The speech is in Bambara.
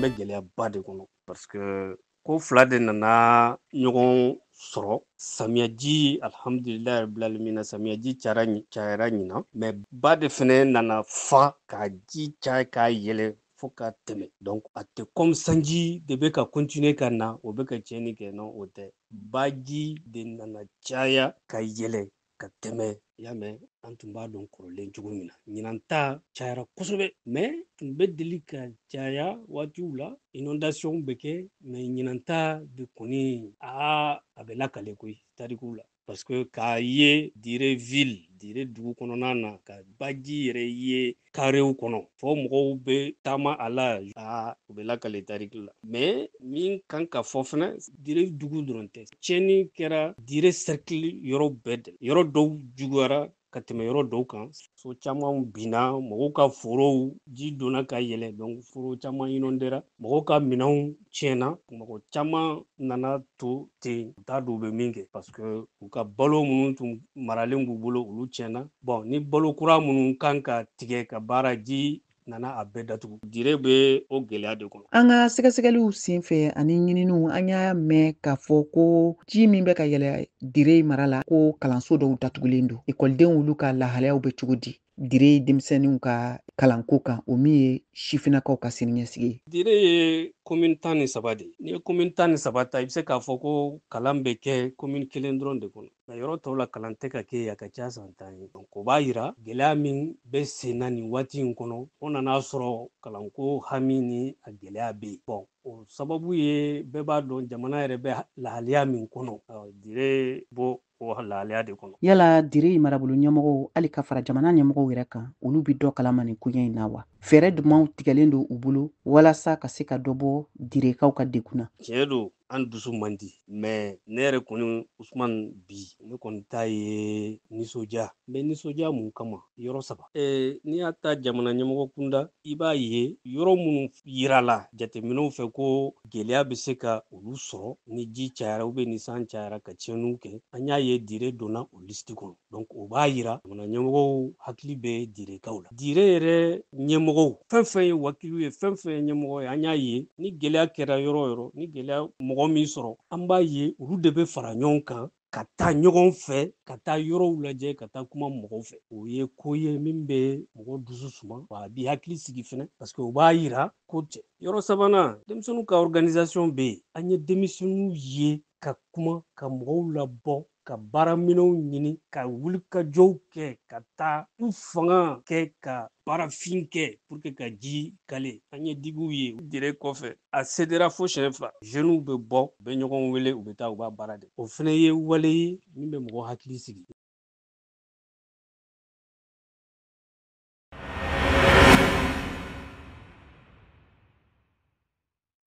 An bɛ gɛlɛyaba de kɔnɔ parce que ko fila de nana ɲɔgɔn sɔrɔ. Samiyaji, alhamdulilayi rabbil alamina, samiyaji cayara ɲinan, mais ba de fɛnɛ nana fa ka ji caya k'a yɛlɛ fo ka tɛmɛ. Donc a tɛ comme sanji de bɛ ka continuer ka na, o bɛ ka tiɲɛni kɛ. Non, o tɛ. Baji de nana caya ka yɛlɛ ka tɛmɛ. I y'a mɛn, an tun b'a dɔn kɔrɔlen cogo min na, ɲinan ta cayara kosɛbɛ, mais tun bɛ deli ka caya waatiw la, inondation bɛ kɛ, mais ɲinan ta de kɔni, a bɛ lakale koyi tarikuw la, parce que k'a ye Dire ville, Dire dugu kɔnɔna na, ka baji yɛrɛ ye karew kɔnɔ fo mɔgɔw bɛ taama a la, o bɛ lakale tariki la. Mais min kan ka fɔ fɛnɛ, Dire dugu dɔrɔn tɛ, tiɲɛni kɛra Dire cercle yɔrɔ bɛɛ de, yɔrɔ dɔw juguyara ka tɛmɛ yɔrɔ dɔw kan. So caman binna, mɔgɔw ka forow ji donna ka yɛlɛ, donc foro caman inondera, mɔgɔw ka minɛnw tiɲɛna, mɔgɔ caman nana to ten, u t'a dɔn u bɛ min kɛ, parce que u ka balo minnu tun maralen b'u bolo, olu tiɲɛna. Bon, ni balo kura minnu kan ka tigɛ ka baara, ji nana a bɛɛ datugu. Dire bɛ o gɛlɛya de kɔnɔ. An ka sɛgɛsɛgɛliw senfɛ ani ɲininiw, an y'a mɛn k'a fɔ ko ji min bɛ ka yɛlɛ Dire mara la, ko kalanso dɔw datugulen don. Ekɔlidenw olu ka lahalayaw bɛ cogo di Dire denmisɛnninw ka kalanko kan, o min ye sifinnakaw ka siniɲɛsigi ye? Dire ye commune 13 de ye. N'i ye commune 13 ta, i bɛ se k'a fɔ ko kalan bɛ kɛ commune kelen dɔrɔn de kɔnɔ. Nka yɔrɔ tɔw la, kalan tɛ ka kɛ, a ka ca san 10 ye. Donc o b'a yira gɛlɛya min bɛ sen na nin waati in kɔnɔ, o nana sɔrɔ kalanko hami ni a gɛlɛya bɛ yen. Bon, o sababu ye, bɛɛ b'a dɔn jamana yɛrɛ bɛ lahaliya min kɔnɔ, Dire b'o o lahalaya de kɔnɔ. Yala Dire marabolo ɲɛmɔgɔw, hali ka fara jamana ɲɛmɔgɔw yɛrɛ kan, olu bɛ dɔ kalama nin koɲɛ in na wa? Fɛɛrɛ jumɛnw tigɛlen don u bolo walasa ka se ka dɔ bɔ Direkaw ka degun na? Tiɲɛ don, an dusu man di, mais ne yɛrɛ kɔni Usman, bi ne kɔni ta ye nisɔndiya. N bɛ nisɔndiya mun kama? Yɔrɔ saba. N'i y'a ta jamana ɲɛmɔgɔ kunda, i b'a ye yɔrɔ minnu yirala jateminɛw fɛ ko gɛlɛya bɛ se ka olu sɔrɔ ni ji cayara ou bien ni san cayara ka tiɲɛniw kɛ, an y'a ye Dire donna o liste kɔnɔ. Donc o b'a yira jamana ɲɛmɔgɔw hakili bɛ Direkaw la. Dire yɛrɛ ɲɛmɔgɔw, fɛn fɛn ye wakiliw ye, fɛn fɛn ye ɲɛmɔgɔ ye, an y'a ye ni gɛlɛya kɛra yɔrɔ o yɔrɔ, ni gɛlɛya mɔgɔ min sɔrɔ, an b'a ye olu de bɛ fara ɲɔgɔn kan ka taa ɲɔgɔn fɛ, ka taa yɔrɔw lajɛ, ka taa kuma mɔgɔw fɛ. O ye ko ye min bɛ mɔgɔ dusu suma, wa a b'i hakili sigi fɛnɛ, parce que o b'a yira ko cɛ. Yɔrɔ sabanan, denmisɛnninw ka organisation bɛ yen. An ye denmisɛnninw ye ka kuma, ka mɔgɔw labɔ, ka baaraminɛnw ɲini, ka wulikajɔw kɛ, ka taa u fanga kɛ, ka baarafin kɛ pour que ka ji kale. An ye digiw ye Dire kɔfɛ, a cédera fo siɲɛ 2. Jeunes bɛ bɔ, u bɛ ɲɔgɔn wele, u bɛ taa, u b'a baara de. O fana ye wale ye min bɛ mɔgɔ hakili sigi.